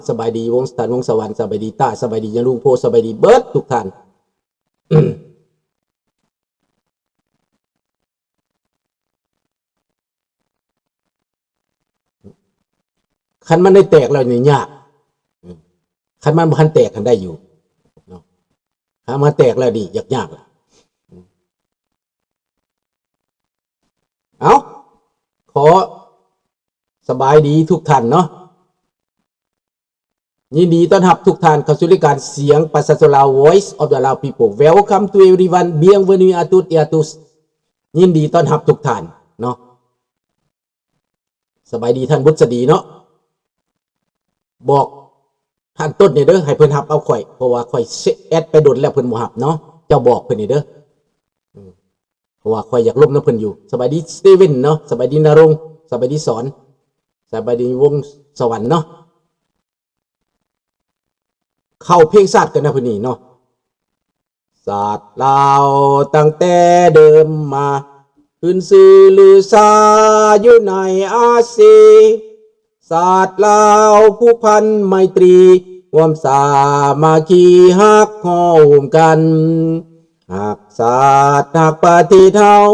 ສະບາຍດີວົງສະຫວັນ ສະບາຍດີຕ້າ ສະບາຍດີຍາລຸງໂພ ສະບາຍດີເບິດທຸກທ່ານ. ຄັນມັນໄດ້ແຕກແລ້ວນີ້ຍາກ ຄັນມັນບໍ່ທັນແຕກຫັ້ນໄດ້ຢູ່ເນາະ ຄັນມັນແຕກແລ້ວນີ້ຍາກໆລະ. ເອົ້າ ຂໍສະບາຍດີທຸກທ່ານເນາະ. ຍິນດີຕ້ອນຮັບທຸກທ່ານເຂົ້າສູ່ລາຍການສຽງປະຊາຊົນລາວ Voice of the Lao People. Welcome to everyone. Bienvenue à toutes et à tous. ຍິນດີຕ້ອນຮັບທຸກທ່ານເນາະ. ສະບາຍດີທ່ານບຸດສະດີເນາະ. ບອກທ່ານຕົ້ນແດ່ເດີ ໃຫ້ເພິ່ນຮັບເອົາຂ້ອຍ ເພາະວ່າຂ້ອຍແອັດໄປດົນແລ້ວເພິ່ນບໍ່ຮັບເນາະ. ເຈົ້າບອກເພິ່ນແດ່ເດີ ເພາະວ່າຂ້ອຍຢາກລົມນຳເພິ່ນຢູ່. ສະບາຍດີສະຕີເວັນເນາະ ສະບາຍດີນະລົງ ສະບາຍດີສອນ ສະບາຍດີວົງສະຫວັນເນາະ. ເຂົ້າເພງຊາດກັນນະມື້ນີ້ເນາະ. ຊາດລາວຕັ້ງແຕ່ເດີມມາ ຂຶ້ນຊື່ລືຊາຢູ່ໃນອາຊີ. ຊາດລາວຜູກພັນໄມຕີ ຮ່ວມສາມັກຄີຮັກຮ່ວມກັນ ຮັກຊາດຮັກປະເທດເຮົາ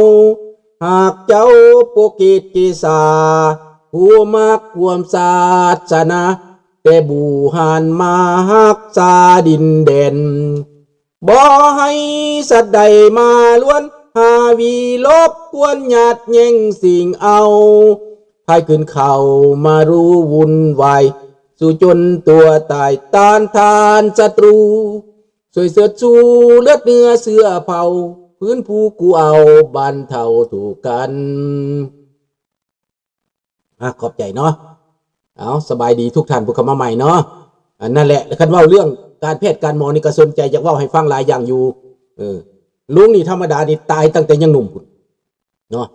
ຮັກເຈົ້າປົກກິດເກສາ ຜູ້ມັກຮ່ວມສາສະໜາ ແຕ່ບູຮານມາຮັກສາດິນແດນ ບໍ່ໃຫ້ສັດໃດມາລວນ ຫາວີລົບກວນຍາດແຍ່ງຊິງເອົາ ໃຜຂຶ້ນເຂົ້າມາຮູ້ວຸ່ນວາຍ ສູ້ຈົນຕົວຕາຍຕ້ານທານສັດຕູ ຊ່ວຍເຊີດຊູເລືອດເນື້ອເຊື້ອເຜົ່າ ຟື້ນຟູກູ້ເອົາບັນເທົາທຸກກັນ. ອາ ຂອບໃຈເນາະ. ເອົາ ສະບາຍດີທຸກທ່ານຜູ້ເຂົ້າມາໃໝ່ເນາະ. ອັນນັ້ນແຫຼະ ຄັນເວົ້າເລື່ອງການແພດການໝໍນີ້ກໍສົນໃຈ ຢາກເວົ້າໃຫ້ຟັງຫຼາຍຢ່າງຢູ່. ເອີ ລຸງນີ້ທຳມະດານີ້ຕາຍຕັ້ງແຕ່ຍັງໜຸ່ມພຸ້ນເນາະ.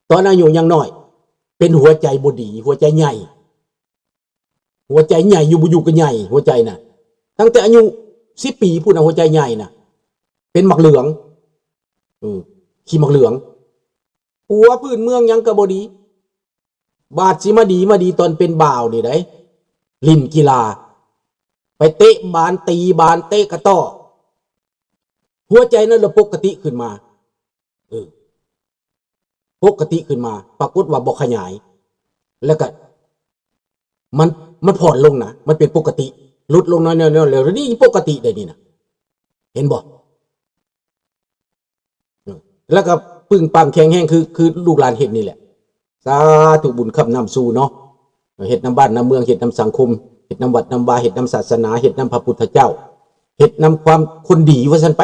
ຕອນອາຍຸຍັງນ້ອຍ ເປັນຫົວໃຈບໍ່ດີ ຫົວໃຈໃຫຍ່ ຫົວໃຈໃຫຍ່ ຢູ່ບໍ່ຢູ່ກໍໃຫຍ່ ຫົວໃຈນະ ຕັ້ງແຕ່ອາຍຸສິບປີພຸ້ນນະ ຫົວໃຈໃຫຍ່ນະ ເປັນໝາກເຫຼືອງ ເອີ ຂີ້ໝາກເຫຼືອງ ຜົວພື້ນເມືອງຫຍັງກໍບໍ່ດີ. ບາດຊິມາດີ ມາດີຕອນເປັນບ່າວນີ້ໃດ໋ ຫຼິ້ນກິລາ ໄປເຕະບານ ຕີບານ ເຕະກະຕໍ້ ຫົວໃຈນັ້ນລະປົກກະຕິຂຶ້ນມາ ເອີ ປົກກະຕິຂຶ້ນມາ ປາກົດວ່າບໍ່ຂະຫຍາຍ ແລ້ວກະ ມັນ ມັນຜ່ອນລົງນະ ມັນເປັນປົກກະຕິ ຫຼຸດລົງໜ້ອຍໆ ແລ້ວນີ້ປົກກະຕິໄດ໋ນີ້ນະ ເຫັນບໍ່? ເອີ ແລ້ວກໍປຶ້ງປັງແຂງແຮງ ຄື ຄືລູກຫຼານເຫັນນີ້ແຫຼະ. ສາທຸ ບຸນຄ້ຳນຳສູ່ເນາະ ເຮັດນຳບ້ານນຳເມືອງ ເຮັດນຳສັງຄົມ ເຮັດນຳວັດນຳວາ ເຮັດນຳສາສະໜາ ເຮັດນຳພະພຸດທະເຈົ້າ ເຮັດນຳຄວາມຄົນດີວ່າຊັ້ນໄປ.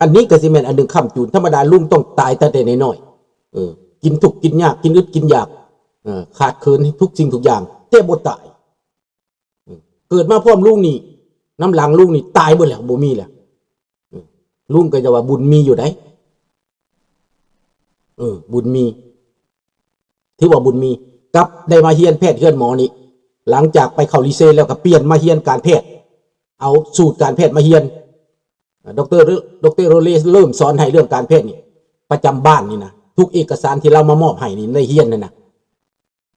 ອັນນີ້ກໍຊິແມ່ນອັນໜຶ່ງຄ້ຳຈູນ. ທຳມະດາລຸງຕ້ອງຕາຍຕັ້ງແຕ່ນ້ອຍໆ ເອີ ກິນທຸກກິນຍາກ ກິນອຶດກິນຢາກ ເອີ ຂາດເຂີນທຸກສິ່ງທຸກຢ່າງ ແຕ່ບໍ່ຕາຍ. ເກີດມາພ້ອມລຸງນີ້ ນຳຫຼັງລຸງນີ້ຕາຍເບິດແລ້ວ ບໍ່ມີແລ້ວ. ເອີ ລຸງກໍຈະວ່າບຸນມີຢູ່ໃດ໋ ເອີ ບຸນມີ ຖືວ່າບຸນມີ ກັບໄດ້ມາຮຽນແພດເຮືອນໝໍນີ້ ຫຼັງຈາກໄປເຂົ້າລີເຊແລ້ວກໍປ່ຽນມາຮຽນການແພດ ເອົາສູດການແພດມາຮຽນ ອາ ດອກເຕີ ດອກເຕີໂຣເລເລີ່ມສອນໃຫ້ເລື່ອງການແພດນີ້ ປະຈຳບ້ານນີ້ນະ ທຸກເອກະສານທີ່ລາວມາມອບໃຫ້ນີ້ໄດ້ຮຽນຫັ້ນນະ.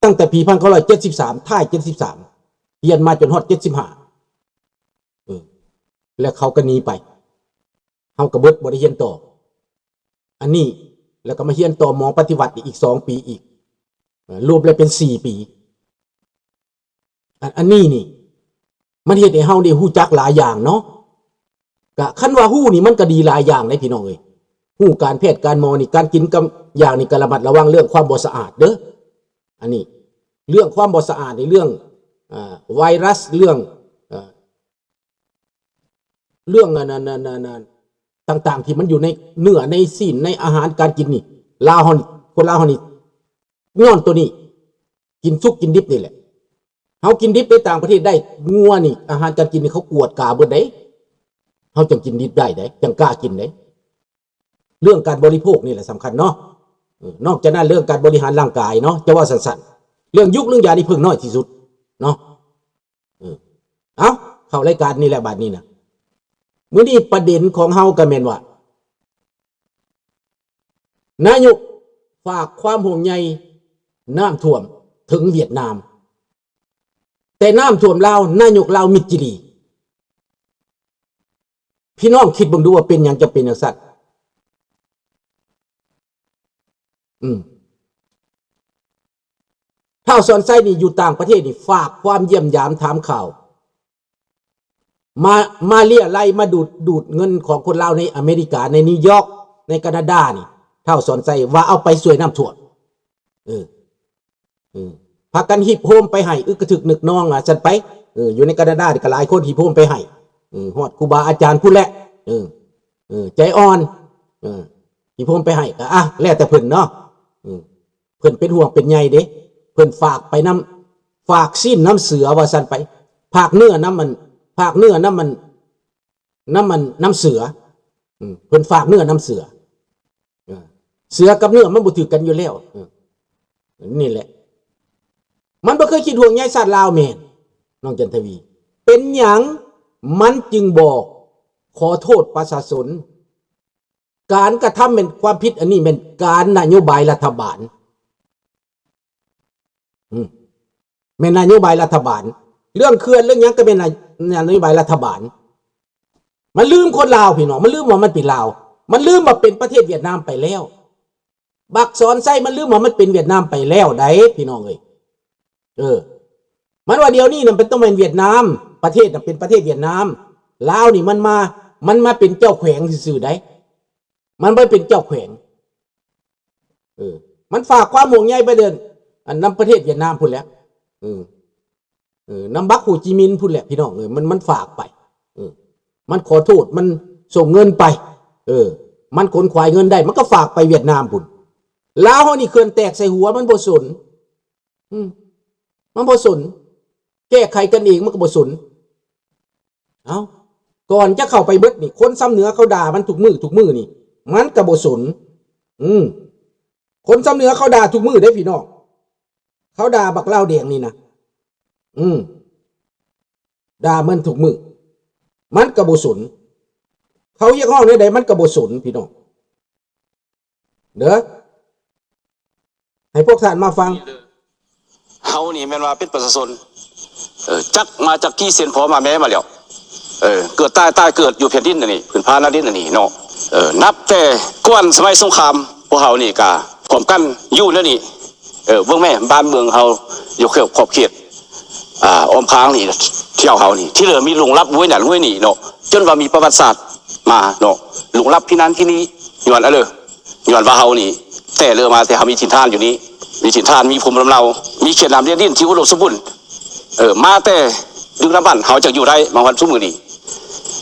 ຕັ້ງແຕ່ປີພັນເກົ້າຮ້ອຍເຈັດສິບສາມ ທ້າຍເຈັດສິບສາມ ຮຽນມາຈົນຮອດເຈັດສິບຫ້າ ເອີ ແລ້ວເຂົາກໍໜີໄປ ເຮົາກໍເບິດ ບໍ່ໄດ້ຮຽນຕໍ່ ອັນນີ້ ແລ້ວກໍມາຮຽນຕໍ່ໝໍປະຕິວັດອີກສອງປີອີກ ເອີ ລວມແລ້ວເປັນສີ່ປີ. ອັນ ອັນນີ້ນີ້ ມັນເຮັດໃຫ້ເຮົາໄດ້ຮູ້ຈັກຫຼາຍຢ່າງເນາະ. ກະຄັນວ່າຮູ້ນີ້ມັນກະດີຫຼາຍຢ່າງເດ້ພີ່ນ້ອງເອີຍ. ຮູ້ການແພດການໝໍນີ້ ການກິນກັບຢານີ້ກະລະມັດລະວັງເລື່ອງຄວາມບໍ່ສະອາດເດີ. ອັນນີ້ເລື່ອງຄວາມບໍ່ສະອາດນີ້ ເລື່ອງ ອາ ໄວຣັສ ເລື່ອງ ເອີ ເລື່ອງ ອັນ ອັນ ອັນ ອັນ ອັນ ຕ່າງໆ ທີ່ມັນຢູ່ໃນເນື້ອໃນຊີ້ນໃນອາຫານການກິນນີ້ ລາວເຮົານີ້ ຄົນລາວເຮົານີ້ ຍ້ອນໂຕນີ້ ກິນສຸກກິນດິບນີ້ແຫຼະ. ເຮົາກິນດິບໃນຕ່າງປະເທດໄດ້ ງົວນີ້ ອາຫານການກິນນີ້ເຂົາກວດກາເບິດເດ້ ເຮົາຈັ່ງກິນດິບໄດ້ເດ້ ຈັ່ງກ້າກິນເດ້. ເລື່ອງການບໍລິໂພກນີ້ແຫຼະສຳຄັນເນາະ. ເອີ ນອກຈາກນັ້ນເລື່ອງການບໍລິຫານຮ່າງກາຍເນາະ ຈະເວົ້າສັ້ນໆ ເລື່ອງຢູກເລື່ອງຢານີ້ເພິ່ງນ້ອຍທີ່ສຸດເນາະ. ເອີ ເອົ້າ ເຂົ້າລາຍການນີ້ແຫຼະບາດນີ້ນະ. ມື້ນີ້ປະເດັນຂອງເຮົາກໍແມ່ນວ່າ ນາຍົກຝາກຄວາມຫ່ວງໃຍນ້ຳຖ້ວມເຖິງຫວຽດນາມ. ແຕ່ນ້ຳຖ້ວມລາວ ນາຍົກລາວມິດຈີ່ຫຼີ. ພີ່ນ້ອງຄິດເບິ່ງດູວ່າເປັນຫຍັງຈະເປັນຈັ່ງຊັ້ນ? ອືມ ທ້າວສອນໄຊນີ້ຢູ່ຕ່າງປະເທດນີ້ ຝາກຄວາມຢ້ຽມຢາມຖາມຂ່າວ ມາ ມາເລຍໄລ ມາດູດ ດູດເງິນຂອງຄົນລາວໃນອາເມລິກາ ໃນນິວຢອກ ໃນການາດານີ້ ທ້າວສອນໄຊວ່າເອົາໄປຊ່ວຍນ້ຳຖ້ວມ. ເອີ ເອີ ພາກັນຮີບໂຮມໄປໃຫ້ ອຶກກະທຶກນຶກນອງວ່າຊັ້ນໄປ. ເອີ ຢູ່ໃນການາດານີ້ກໍຫຼາຍຄົນຮີບໂຮມໄປໃຫ້ ເອີ ຮອດຄູບາອາຈານພຸ້ນແຫຼະ. ເອີ ເອີ ໃຈອ່ອນ ເອີ ຮີບໂຮມໄປໃຫ້ ກໍ ອ່ະ ແລ້ວແຕ່ເພິ່ນເນາະ. ເອີ ເພິ່ນເປັນຫ່ວງເປັນໃຍເດ້ ເພິ່ນຝາກໄປນຳ ຝາກຊີ້ນນຳເສືອວ່າຊັ້ນໄປ ຝາກເນື້ອນຳອັນ ຝາກເນື້ອນຳອັນ ນຳອັນ ນຳເສືອ. ອືມ ເພິ່ນຝາກເນື້ອນຳເສືອ. ເອີ ເສືອກັບເນື້ອມັນບໍ່ຖືກກັນຢູ່ແລ້ວ. ເອີ ນີ້ແຫຼະ ມັນບໍ່ເຄີຍຄິດຫ່ວງໃຍຊາດລາວແມ່ນ ນ້ອງຈັນທະວີ. ເປັນຫຍັງມັນຈຶ່ງບໍ່ຂໍໂທດປະຊາຊົນ? ການກະທຳແມ່ນຄວາມຜິດ ອັນນີ້ແມ່ນການນະໂຍບາຍລັດຖະບານ. ອືມ ແມ່ນນະໂຍບາຍລັດຖະບານ. ເລື່ອງເຂື່ອນເລື່ອງຫຍັງກໍແມ່ນນະ ນະໂຍບາຍລັດຖະບານ. ມັນລືມຄົນລາວ ພີ່ນ້ອງ ມັນລືມວ່າມັນເປັນລາວ ມັນລືມວ່າເປັນປະເທດຫວຽດນາມໄປແລ້ວ. ບັກສອນໄຊມັນລືມວ່າມັນເປັນຫວຽດນາມໄປແລ້ວໃດ໋ ພີ່ນ້ອງເອີຍ. ເອີ ມັນວ່າດຽວນີ້ນະ ມັນຕ້ອງແມ່ນຫວຽດນາມ ປະເທດນະ ເປັນປະເທດຫວຽດນາມ. ລາວນີ້ມັນມາ ມັນມາເປັນເຈົ້າແຂວງຊື່ໆໃດ໋ ມັນບໍ່ໄດ້ເປັນເຈົ້າແຂວງ. ເອີ ມັນຝາກຄວາມຫ່ວງໃຍໄປເດີ່ນ ອັນນຳປະເທດຫວຽດນາມພຸ້ນແຫຼະ. ເອີ ເອີ ນຳບັກໂຮຈິມິນພຸ້ນແຫຼະ ພີ່ນ້ອງເອີຍ. ມັນ ມັນຝາກໄປ ເອີ ມັນຂໍໂທດ ມັນສົ່ງເງິນໄປ ເອີ ມັນຂົນຂວາຍເງິນໄດ້ ມັນກໍຝາກໄປຫວຽດນາມພຸ້ນ. ລາວເຮົານີ້ເຂື່ອນແຕກໃສ່ຫົວ ມັນບໍ່ສົນ. ອືມ ມັນບໍ່ສົນ ແກ້ໄຂກັນເອງມັນກໍບໍ່ສົນ. ເອົ້າ ກ່ອນຈະເຂົ້າໄປເບິດນີ້ ຄົນຊຳເໜືອເຂົາດ່າມັນທຸກມື້ ທຸກມື້ນີ້ ມັນກໍບໍ່ສົນ. ອືມ ຄົນຊຳເໜືອເຂົາດ່າທຸກມື້ເດ້ ພີ່ນ້ອງ. ເຂົາດ່າບັກລາວແດງນີ້ນະ ອືມ ດ່າມັນທຸກມື້ ມັນກໍບໍ່ສົນ. ເຂົາຮຽກຮ້ອງແນວໃດມັນກໍບໍ່ສົນ ພີ່ນ້ອງ. ເດີ ໃຫ້ພວກທ່ານມາຟັງ. ເຮົານີ້ແມ່ນວ່າເປັນປະຊາຊົນ ເອີ ຈັກມາຈັກກີ້ເຊັ່ນພໍ່ມາແມ່ມາແລ້ວ ເອີ ເກີດຕາຍ ຕາຍເກີດຢູ່ແຜ່ນດິນອັນນີ້ ພື້ນຜາໜ້າດິນອັນນີ້ເນາະ. ເອີ ນັບແຕ່ກ່ອນສະໄໝສົງຄາມ ພວກເຮົານີ້ກະຮ່ວມກັນຢູ່ແນວນີ້. ເອີ ເບິ່ງແມ້ ບ້ານເມືອງເຮົາຢູ່ແຄວຂອບເຂດ ອ່າ ອ້ອມຂ້າງນີ້ ແຖວເຮົານີ້ ທີ່ເຫຼືອມີຫຼົງລັບຫ້ວຍນັ້ນຫ້ວຍນີ້ເນາະ ຈົນວ່າມີປະຫວັດສາດມາເນາະ ຫຼົງລັບທີ່ນັ້ນທີ່ນີ້ ຍ້ອນອະເລີ ຍ້ອນວ່າເຮົານີ້ແຕ່ເລີມາ ແຕ່ເຮົາມີຖິ່ນຖານຢູ່ນີ້ ມີຖິ່ນຖານ ມີພູມລຳເນົາ ມີເຂດນ້ຳແດນດິນທີ່ອຸດົມສົມບູນ ເອີ ມາແຕ່ດຶກດຳບັນ ເຮົາຈັ່ງຢູ່ໄດ້ມາຮອດຊຸມມື້ນີ້.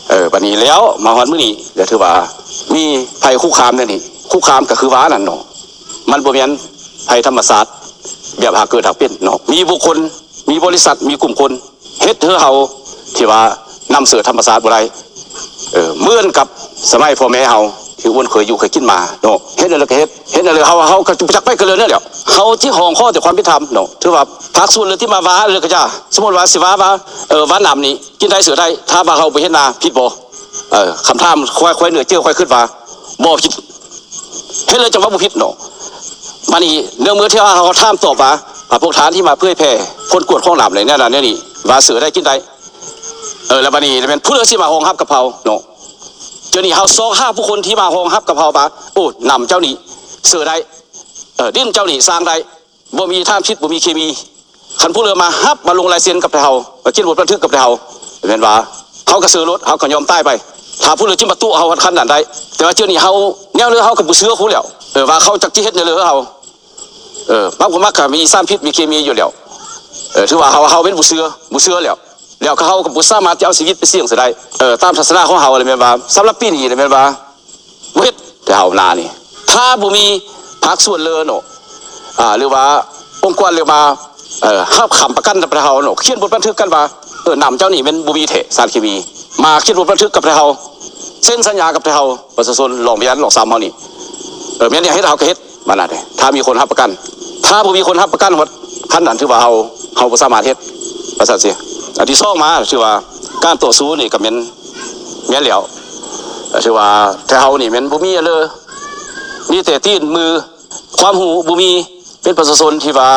ເອີ ບັດນີ້ແລ້ວມາຮອດມື້ນີ້ ແລ້ວຖືວ່າມີໄພຄຸກຄາມແນວນີ້ ຄຸກຄາມກໍຄືວ່ານັ້ນເນາະ ມັນບໍ່ແມ່ນໄພທຳມະຊາດແບບຫາກເກີດຫາກເປັນເນາະ ມີບຸກຄົນ ມີບໍລິສັດ ມີກຸ່ມຄົນ ເຮັດໃຫ້ເຮົາທີ່ວ່ານຳເສີທຳມະຊາດບໍ່ໄດ້ ເອີ ເໝືອນກັບສະໄໝພໍ່ແມ່ເຮົາທີ່ອ້ວນເຄີຍຢູ່ເຄີຍກິນມາເນາະ ເຮັດແນວໃດກໍເຮັດ ເຮັດແນວໃດ ເຮົາ ເຮົາກໍຈັກໄປກັນເລີຍແນວດຽວ ເຮົາຊິຮ້ອງຂໍແຕ່ຄວາມເປັນທຳເນາະ ຖືວ່າພາກສ່ວນເລີຍທີ່ມາວ່າເລີຍກໍຢ່າ ສົມມຸດວ່າຊິວ່າວ່າ ເອີ ວ່ານ້ຳນີ້ກິນໄດ້ເສືອໄດ້ ຖ້າວ່າເຮົາໄປເຮັດນາຜິດບໍ່? ເອີ ຄຳຖາມຄວາຍ ຄວາຍເໜືອເຈີ ຄວາຍຄິດວ່າບໍ່ຜິດ ເຮັດແລ້ວຈັ່ງວ່າບໍ່ຜິດເນາະ. ບັດນີ້ເນື່ອງເມື່ອທີ່ວ່າເຮົາຖາມຕອບວ່າ ອາ ພວກທ່ານທີ່ມາເຜີຍແຜ່ຜົນກວດຂອງນ້ຳໃນແນວນັ້ນແນວນີ້ ວ່າເສືອໄດ້ກິນໄດ້ ເອີ ແລ້ວບັດນີ້ແມ່ນຜູ້ເລີຊິມາຮອງຮັບກັບເຮົາເນາະ. ດຽວນີ້ເຮົາຊອກຫາຜູ້ຄົນທີ່ມາຮອງຮັບກັບເຮົາວ່າ ໂອ້ ນ້ຳເຈົ້ານີ້ເສືອໄດ້ ເອີ ດິນເຈົ້ານີ້ສ້າງໄດ້ ບໍ່ມີທາດພິດ ບໍ່ມີເຄມີ. ຄັນຜູ້ເລີມາຮັບ ມາລົງລາຍເຊັນກັບໄທເຮົາ ມາຂຽນບົດບັນທຶກກັບໄທເຮົາ ແມ່ນວ່າເຮົາກໍເຊື່ອໂລດ ເຮົາກໍຍອມຕາຍໄປ. ຖ້າຜູ້ເລີຈິມາຕົວະເຮົາຮອດຂັ້ນນັ້ນໄດ້ ແຕ່ວ່າດຽວນີ້ເຮົາ ແນວເລີເຮົາກໍບໍ່ເຊື່ອຜູ້ແລ້ວ ເອີ ວ່າເຂົາຈັກຊິເຮັດແນວເລີເຮົາ ເອີ ມັກບໍ່ມັກກໍມີສານພິດ ມີເຄມີຢູ່ແລ້ວ ເອີ ຖືວ່າເຮົາ ເຮົາແມ່ນບໍ່ເຊື່ອ ບໍ່ເຊື່ອແລ້ວ ແລ້ວກໍເຮົາກໍບໍ່ສາມາດຈະເອົາຊີວິດໄປສ່ຽງໃສ່ໄດ້ ເອີ ຕາມທັດສະນະຂອງເຮົາແລ້ວ ແມ່ນວ່າສຳລັບປີນີ້ແລ້ວ ແມ່ນວ່າ ບໍ່ເຮັດແຕ່ເຮົານານີ້ ຖ້າບໍ່ມີພາກສ່ວນເລີເນາະ ອ່າ ຫຼືວ່າອົງກອນເລີມາ ເອີ ຮັບຄຳປະກັນນຳພວກເຮົາເນາະ ຂຽນບົດບັນທຶກກັນວ່າ ເອີ ນ້ຳເຈົ້ານີ້ແມ່ນບໍ່ມີແທ້ສານເຄມີ ມາຂຽນບົດບັນທຶກກັບພວກເຮົາ ເຊັນສັນຍາກັບພວກເຮົາ ປະຊາຊົນລອງພະຍານລອງຊຳເຮົານີ້ ເອີ ແມ່ນຫຍັງເຮັດເຮົາກໍເຮັດ ບາດນັ້ນເດ້ ຖ້າມີຄົນຮັບປະກັນ ຖ້າບໍ່ມີຄົນຮັບປະກັນ ຄັນນັ້ນຖືວ່າເຮົາ ເຮົາບໍ່ສາມາດເຮັດ ວ່າຊັ້ນຊິ. ອັນທີສອງມາ ຖືວ່າການຕໍ່ສູ້ນີ້ກໍແມ່ນ ແມ່ນແລ້ວ ຖືວ່າແຕ່ເຮົານີ້ແມ່ນບໍ່ມີອັນເລີ ມີແຕ່ຕີນມື ຄວາມຮູ້ບໍ່ມີ ເປັນປະຊາຊົນທີ່ວ່າ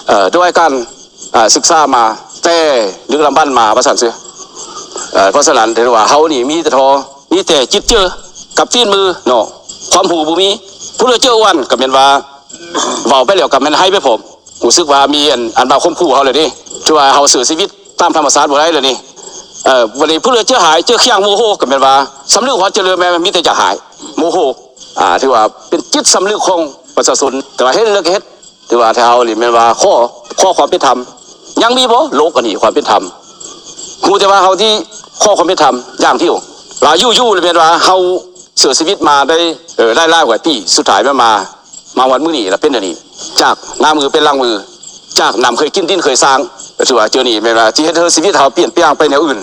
ເອີ ດ້ວຍການ ເອີ ສຶກສາມາ ແຕ່ດຶກດຳບັນມາວ່າຊັ້ນຊະ. ເອີ ເພາະສະນັ້ນຖືວ່າເຮົານີ້ມີແຕ່ທໍ ມີແຕ່ຈິດເຈີກັບຕີນມືເນາະ ຄວາມຮູ້ບໍ່ມີ. ຜູ້ເຫຼືອເຈີອ້ວນກໍແມ່ນວ່າເວົ້າໄປແລ້ວກໍແມ່ນໄຫ້ໄປພ້ອມ. ຮູ້ສຶກວ່າມີອັນ ອັນມາຂົ່ມຂູ່ເຮົາແລ້ວເດ້ ຖືວ່າເຮົາເສຍຊີວິດຕາມທຳມະຊາດບໍ່ໄດ້ແລ້ວນີ້. ເອີ ບັດນີ້ຜູ້ເຫຼືອເຈີຫາຍ ເຈີຂຽງໂມໂຫ ກໍແມ່ນວ່າສຳນຶກຮອດເຈີເຫຼືອ ແມ່ນມີແຕ່ຢາກຫາຍ ໂມໂຫ. ອາ ຖືວ່າເປັນຈິດສຳນຶກຂອງປະຊາຊົນ ແຕ່ວ່າເຮັດແລ້ວກໍເຮັດ. ຖືວ່າແຖວເຮົານີ້ແມ່ນວ່າຂໍ ຂໍຄວາມເປັນທຳ ຍັງມີບໍ່ໂລກອັນນີ້ຄວາມເປັນທຳ? ຮູ້ແຕ່ວ່າເຮົາທີ່ຂໍຄວາມເປັນທຳຢ່າງດຽວ ວ່າຢູ່ໆ ແມ່ນວ່າເຮົາເສຍຊີວິດມາໄດ້ ເອີ ຫຼາຍໆ ກວ່າປີ ສຸດທ້າຍແມ່ນມາ ມາຮອດມື້ນີ້ລະເປັນອັນນີ້ ຈາກໜ້າມືເປັນຫຼັງມື ຈາກນ້ຳເຄີຍກິນດິນເຄີຍສ້າງ. ກໍຖືວ່າເທື່ອນີ້ແມ່ນວ່າຊິເຮັດໃຫ້ຊີວິດເຮົາປ່ຽນແປງໄປແນວອື່ນ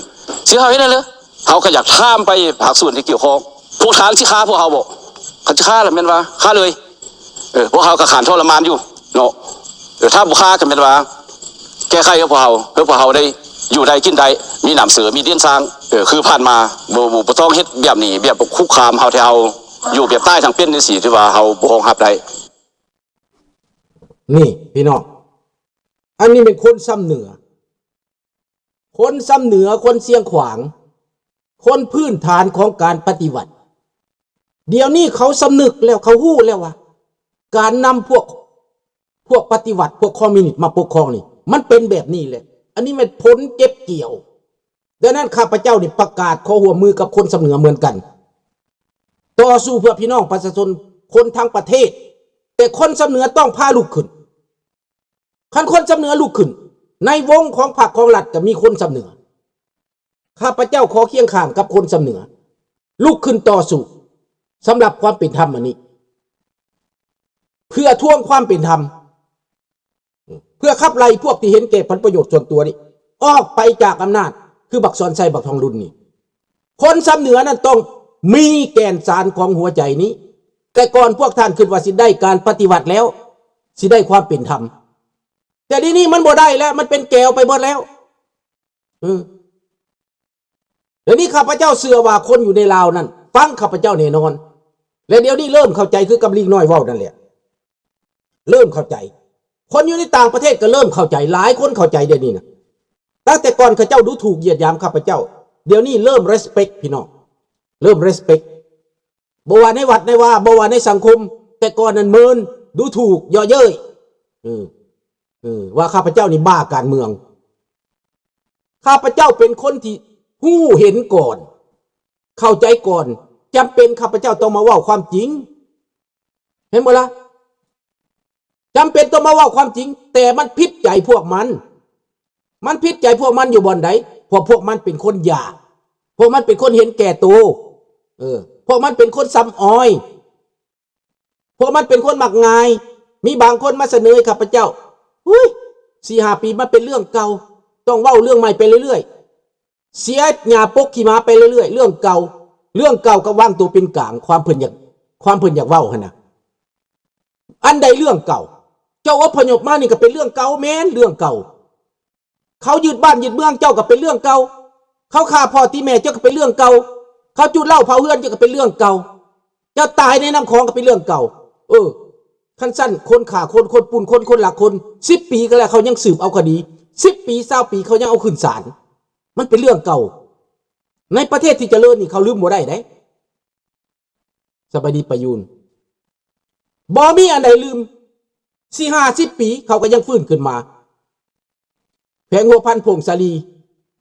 ຊິເຮົາເຮັດໄດ້ເລີຍ. ເຮົາກໍຢາກຖາມໄປພາກສ່ວນທີ່ກ່ຽວຂ້ອງ ພວກທ່ານຊິຂ້າພວກເຮົາບໍ່? ຄັນຊິຂ້າລະແມ່ນວ່າຂ້າເລີຍ. ເອີ ພວກເຮົາກໍຂານທໍລະມານຢູ່ເນາະ. ເອີ ຖ້າບໍ່ຂ້າກໍແມ່ນວ່າແກ້ໄຂໃຫ້ພວກເຮົາ ໃຫ້ພວກເຮົາໄດ້ຢູ່ໄດ້ກິນໄດ້ ມີນ້ຳເສີ ມີດິນສ້າງ ເອີ ຄືຜ່ານມາ ບໍ່ ບໍ່ ບໍ່ຕ້ອງເຮັດແບບນີ້ ແບບຄຸກຄາມເຮົາ ທີ່ເຮົາຢູ່ແບບຕາຍທັງເປັນຈັ່ງຊີ້ ຖືວ່າເຮົາບໍ່ຮອງຮັບໄດ້. ນີ້ພີ່ນ້ອງ ອັນນີ້ແມ່ນຄົນຊຳເໜືອ ຄົນຊຳເໜືອ ຄົນຊຽງຂວາງ ຄົນພື້ນຖານຂອງການປະຕິວັດ. ດຽວນີ້ເຂົາສຳນຶກແລ້ວ ເຂົາຮູ້ແລ້ວວ່າ ການນຳພວກ ພວກປະຕິວັດ ພວກຄອມມິວນິດມາປົກຄອງນີ້ ມັນເປັນແບບນີ້ແຫຼະ. ອັນນີ້ແມ່ນຜົນເກັບກ່ຽວ. ດັ່ງນັ້ນ ຂ້າພະເຈົ້ານີ້ປະກາດຂໍຮ່ວມມືກັບຄົນຊຳເໜືອເໝືອນກັນ ຕໍ່ສູ້ເພື່ອພີ່ນ້ອງປະຊາຊົນຄົນທັງປະເທດ. ແຕ່ຄົນຊຳເໜືອຕ້ອງພາລຸກຂຶ້ນ. ຄັນຄົນຊຳເໜືອລຸກຂຶ້ນ ໃນວົງຂອງພັກຂອງລັດກໍມີຄົນຊຳເໜືອ. ຂ້າພະເຈົ້າຂໍຄຽງຂ້າງກັບຄົນຊຳເໜືອ ລຸກຂຶ້ນຕໍ່ສູ້ສຳລັບຄວາມເປັນທຳອັນນີ້ ເພື່ອທວງຄວາມເປັນທຳ ເພື່ອຂັບໄລ່ພວກທີ່ເຫັນແກ່ຜົນປະໂຫຍດສ່ວນຕົວນີ້ ອອກໄປຈາກອຳນາດ ຄືບັກສອນໄຊ ບັກທອງລຸນນີ້. ຄົນຊຳເໜືອນັ້ນຕ້ອງມີແກ່ນສານຂອງຫົວໃຈນີ້. ແຕ່ກ່ອນພວກທ່ານຄິດວ່າຊິໄດ້ການປະຕິວັດແລ້ວ ຊິໄດ້ຄວາມເປັນທຳ ແຕ່ດຽວນີ້ມັນບໍ່ໄດ້ແລ້ວ ມັນເປັນແກວໄປໝົດແລ້ວ. ເອີ ດຽວນີ້ຂ້າພະເຈົ້າເຊື່ອວ່າຄົນຢູ່ໃນລາວນັ້ນຟັງຂ້າພະເຈົ້າແນ່ນອນ ແລະ ດຽວນີ້ເລີ່ມເຂົ້າໃຈຄືກັບລິງນ້ອຍເວົ້ານັ້ນແຫຼະ ເລີ່ມເຂົ້າໃຈ. ຄົນຢູ່ໃນຕ່າງປະເທດກໍເລີ່ມເຂົ້າໃຈ ຫຼາຍຄົນເຂົ້າໃຈດຽວນີ້ນະ. ຕັ້ງແຕ່ກ່ອນເຂົາເຈົ້າດູຖູກຢຽດຫຍາມຂ້າພະເຈົ້າ ດຽວນີ້ເລີ່ມ respect ພີ່ນ້ອງ ເລີ່ມ respect ບໍ່ວ່າໃນວັດໃນວາ ບໍ່ວ່າໃນສັງຄົມ. ແຕ່ກ່ອນນັ້ນເມີນ ດູຖູກ ເຍາະເຍີ້ຍ ເອີ ເອີ ວ່າຂ້າພະເຈົ້ານີ້ບ້າການເມືອງ. ຂ້າພະເຈົ້າເປັນຄົນທີ່ຮູ້ເຫັນກ່ອນ ເຂົ້າໃຈກ່ອນ. ຈຳເປັນຂ້າພະເຈົ້າຕ້ອງມາເວົ້າຄວາມຈິງ ເຫັນບໍ່ລະ? ຈຳເປັນຕ້ອງມາເວົ້າຄວາມຈິງ ແຕ່ມັນຜິດໃຈພວກມັນ ມັນຜິດໃຈພວກມັນຢູ່ບ່ອນໃດ? ເພາະພວກມັນເປັນຄົນຢາກ ພວກມັນເປັນຄົນເຫັນແກ່ໂຕ ເອີ ພວກມັນເປັນຄົນຊຳອອຍ ພວກມັນເປັນຄົນມັກງ່າຍ. ມີບາງຄົນມາສະເໜີໃຫ້ຂ້າພະເຈົ້າ ອຸ້ຍ ສີ່ຫ້າປີມັນເປັນເລື່ອງເກົ່າ ຕ້ອງເວົ້າເລື່ອງໃໝ່ໄປເລື້ອຍໆ ເສຍຫຍ້າປົກຂີ້ໝາໄປເລື້ອຍໆ ເລື່ອງເກົ່າ ເລື່ອງເກົ່າກັບວາງຕົວເປັນກາງ ຄວາມເພິ່ນຢາກ ຄວາມເພິ່ນຢາກເວົ້າຫັ້ນນະ. ອັນໃດເລື່ອງເກົ່າ? ເຈົ້າອົບພະຍົບມານີ້ກໍເປັນເລື່ອງເກົ່າ ແມ່ນເລື່ອງເກົ່າ. ເຂົາຍຶດບ້ານຍຶດເມືອງເຈົ້າກໍເປັນເລື່ອງເກົ່າ ເຂົາຂ້າພໍ່ຕີແມ່ເຈົ້າກໍເປັນເລື່ອງເກົ່າ ເຂົາຈູດເຫຼົ້າເຜົາເຮືອນເຈົ້າກໍເປັນເລື່ອງເກົ່າ ເຈົ້າຕາຍໃນນ້ຳຂອງກໍເປັນເລື່ອງເກົ່າ. ເອີ ຄັນຊັ້ນຄົນຂ້າຄົນ ຄົນປຸ້ນຄົນ ຄົນລັກຄົນ ສິບປີກໍແລ້ວ ເຂົາຍັງສືບເອົາຄະດີ ສິບປີ ຊາວປີ ເຂົາຍັງເອົາຂຶ້ນສານ ມັນເປັນເລື່ອງເກົ່າ. ໃນປະເທດທີ່ຈະເລີນນີ້ເຂົາລືມບໍ່ໄດ້ເດ້. ສະບາຍດີປະຢູນ ບໍ່ມີອັນໃດລືມ ສີ່ຫ້າສິບປີເຂົາກໍຍັງຟື້ນຂຶ້ນມາ. ແຂວງຫົວພັນ ຜົ້ງສາລີ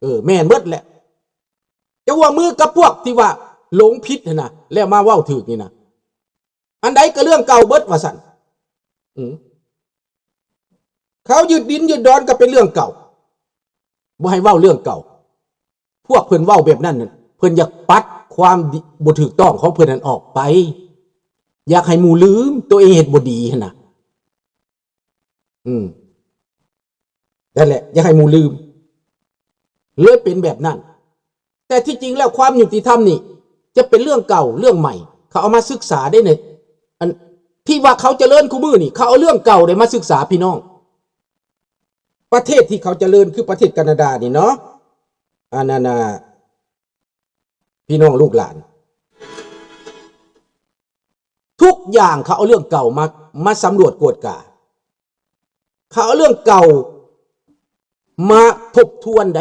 ເອີ ແມ່ນເບິດແຫຼະ. ຈະຮ່ວມມືກັບພວກທີ່ວ່າຫຼົງຜິດຫັ້ນນະ ແລ້ວມາເວົ້າຖືກນີ້ນະ ອັນໃດກໍເລື່ອງເກົ່າເບິດວ່າຊັ້ນ. ອືມ ເຂົາຍຶດດິນຍຶດດອນກໍເປັນເລື່ອງເກົ່າ ບໍ່ໃຫ້ເວົ້າເລື່ອງເກົ່າ. ພວກເພິ່ນເວົ້າແບບນັ້ນ ເພິ່ນຢາກປັດຄວາມດີ ບໍ່ຖືກຕ້ອງຂອງເພິ່ນນັ້ນອອກໄປ ຢາກໃຫ້ໝູ່ລືມຕົວເອງເຮັດບໍ່ດີຫັ້ນນະ. ອືມ ນັ້ນແຫຼະ ຢາກໃຫ້ໝູ່ລືມ ເລີຍເປັນແບບນັ້ນ. ແຕ່ທີ່ຈິງແລ້ວຄວາມຍຸຕິທຳນີ້ຈະເປັນເລື່ອງເກົ່າເລື່ອງໃໝ່ ເຂົາເອົາມາສຶກສາໄດ້ໃນ ອັນທີ່ວ່າເຂົາຈະເລີນຄູ່ມື້ນີ້ ເຂົາເອົາເລື່ອງເກົ່າໃດມາສຶກສາພີ່ນ້ອງ. ປະເທດທີ່ເຂົາຈະເລີນຄືປະເທດການາດານີ້ເນາະ ອັນນັ້ນນະ ພີ່ນ້ອງລູກຫຼານ ທຸກຢ່າງເຂົາເອົາເລື່ອງເກົ່າມາ ມາສຳຫຼວດກວດກາ ເຂົາເອົາເລື່ອງເກົ່າ ມາທົບທວນໃດ